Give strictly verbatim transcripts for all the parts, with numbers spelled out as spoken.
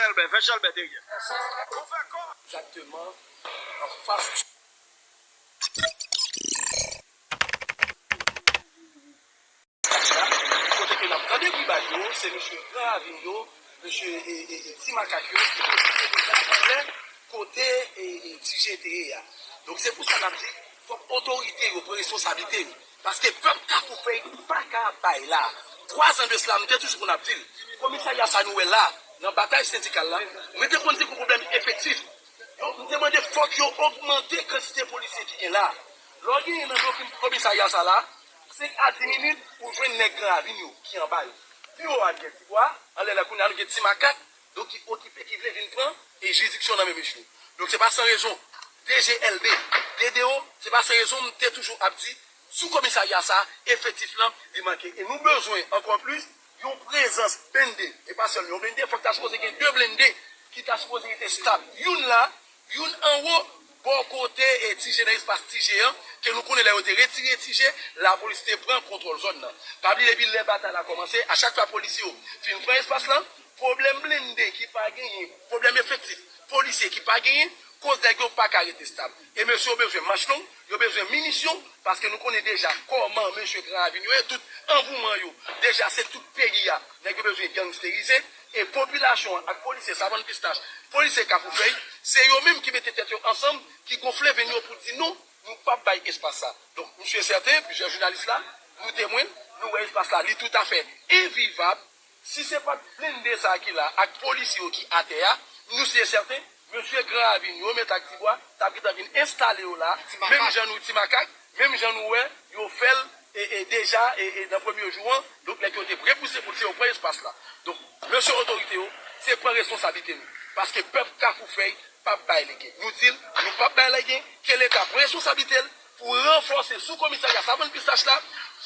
Chalbè, fè Chalbè dèyè. Ou fè kò. Egzakteman anfas. Kote ke n ap tande bri bal yo, se mesye Gran Ravin yo, mesye, e, e, e, Ti Makak yo ki poze kote a, kote, e, e, Ti Je te ye a. Donk, se pou sa n ap di, fòk otorite yo pran responsablite yo. Paske pèp Kafou Fèy pa ka ap bay la. Twa zan de sila, m te toujou konn ap di l, komisarya sa nou wè la, nan batay sendikal la, mwen te konn di gon pwoblèm efektif. Yo, m te mande fòk yo ogmante kantite polisye ki gen la. Lè w genyen nan doki-, komisarya sa la, senk a dis minit, ou jwenn nèg Gran Ravin yo ki anba yo. Pi wo a, nou gen Tibwa, anlè la kounye a, nou gen Ti Makak, donk ki okipe, ki vle vin pran, e, jiridiksyon nan men mesye yo. Donk, se pa san rezon, D G L B, D D O, se pa san rezon, m te toujou ap di, sou komisarya sa, efektif lan, li manke. E nou bezwen, ankò plis, yon prezans blende, e pa sèlman yon blende, fòk ta sipoze gen de blende ki ta sipoze rete stab. Youn la, youn anwo, bò kote, e, Ti Je, nan espas Ti Je an, ke nou konnen lè yo te retire Ti Je, lapolis te pran kontwòl zòn nan. Pa bliye, depi lè batay la kòmanse, a chak fwa polisye yo fin pran espas lan, pwoblèm blende ki pa genyen, pwoblèm efektif polisye ki pa genyen, koz nèg yo pa ka rete stab. E mesye yo bezwen manch long, yo bezwen minisyon, paske nou konnen deja kòman mesye Gran Ravin yo ye, tout anvouman yo. Deja, se tout peyi a, nèg yo bezwen gangisterize, e popilasyon an ak polisye Savann Pistach, polisye Kafou Fèy, se yo menm ki mete tèt yo ansanm, ki gonfle venn yo pou di non, nou p ap bay espas sa. Donk, m si e sèten, plizyè jounalis la, nou temwen, nou wè espas la, li toutafè envivab. Si se pa t blende sa ki la ak polisye yo ki atè a, nou si e sèten, mesye Gran Ravin yo, Mèt ak Tibwa, t ap gentan vin enstale yo la, menm jan nou Ti Makak, menm jan nou wè yo fè l, e, e, deja, e, e, nan premye jou an, donk nèg yo te repouse polisye yo pran espas la. Donk, mesye otorite yo, se pran responsablite nou. Paske pèp Kafou Fèy p ap bay legen. Nou di l, nou p ap bay legen, ke Leta pran responsablite l pou ranfòse sou komisarya Savann Pistach la,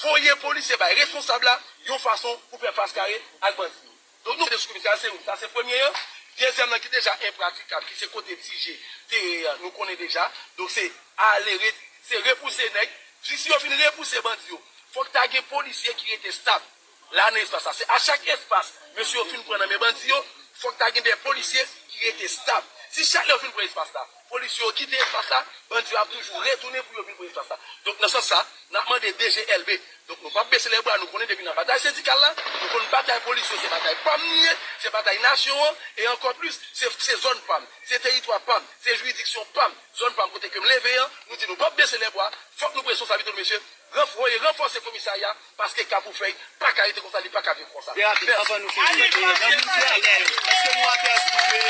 voye polisye bay responsab la, yon fason pou fè fas kare ak bandi yo. Donk nou mete sou komisarya, se youn. Sa se premye an. Dezyèm nan ki deja enpratikab, ki se kote Ti Je te ye an, nou konnen deja. Donk se ale, re-, se repouse nèg. Jis yo fin repouse bandi yo, fòk ta gen polisye ki rete stab la nan espas la. Se a chak espas mesye yo fin pran nan men bandi yo, fòk ta gen de polisye ki rete stab. Si chak lè yo fin pran espas la, polisye yo kite espas la, bandi yo ap toujou retounen pou yo vin pran espas la. Donk, nan sans sa, n ap mande D G L B. Donk, nou p ap bese lè bra, nou konnen depi nan batay sendikal la, nou konn batay polisye yo, se batay pa m li ye, se batay nasyon an, e ankò plis, se, se zòn pa m, se teritwa pa m, se jiridiksyon pa m, zòn pa m kote ke m leve an, nou di nou p ap bese lè bra, fòk nou pran responsablite nou, mesye, ranf-, voye ranfòse komisarya, paske Kafou Fèy pa ka rete konsa, li pa ka viv konsa. Byen rapid, anvan nou fini, nan moun ki anlè yo, èske nou apèsou ke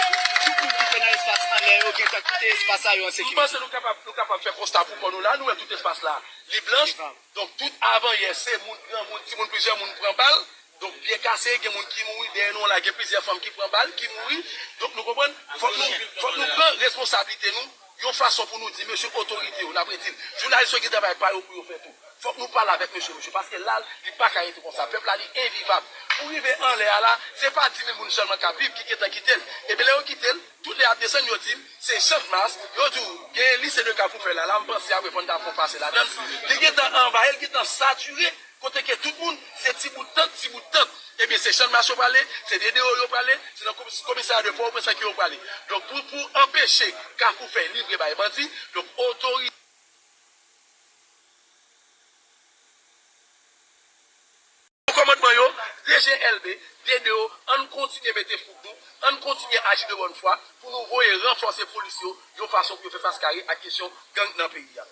tout moun ki te nan espas anlè yo gentan kite espas sa yo an sekirite? M panse nou kapab, nou kapab fè konsta pou kò nou la, nou wè tout espas la, li blanch. Donk, tout avanyè, se moun, granmoun, timoun, plizyè moun pran bal. Donk, pye kase, gen moun ki mouri, dèyè nou an la, gen plizyè fanm ki pran bal, ki mouri. Donk, nou konprann, fòk nou, fòk nou pran responsablite nou, yon fason pou nou di, mesye otorite yo, n ap redi l, jounalis yo gen travay pa yo pou yo fè tou. Fòk nou pale avèk mesye, mesye, paske la, li pa ka rete konsa. Pèp la, li envivab. Pou rive anlè a la, se pa dis mil moun sèlman k ap viv, ki gentan kite l. Ebyen, lè yo kite l, tout lè y ap desann, yo di m, se Chanmas, yo di w, gen lise de Kafou Fèy la, la, m panse apre Fondafon pase ladan l. Li gentan anvayi, li gentan satire, kote ke tout moun, se ti bout tant, ti bout tant. Ebyen, se Chanmas yo prale, se D D O yo prale, se nan komis-, komisarya de Pòtoprens ke yo prale. Donk, pou, pou anpeche Kafou Fèy livre bay bandi, donk, otorite kòmandman yo, D G L B, D D O, ann kontinye mete fouk nou, ann kontinye aji de bòn fwa pou nou voye ranfòse polis yo yon fason pou yo fè fas kare ak kesyon gang nan peyi a.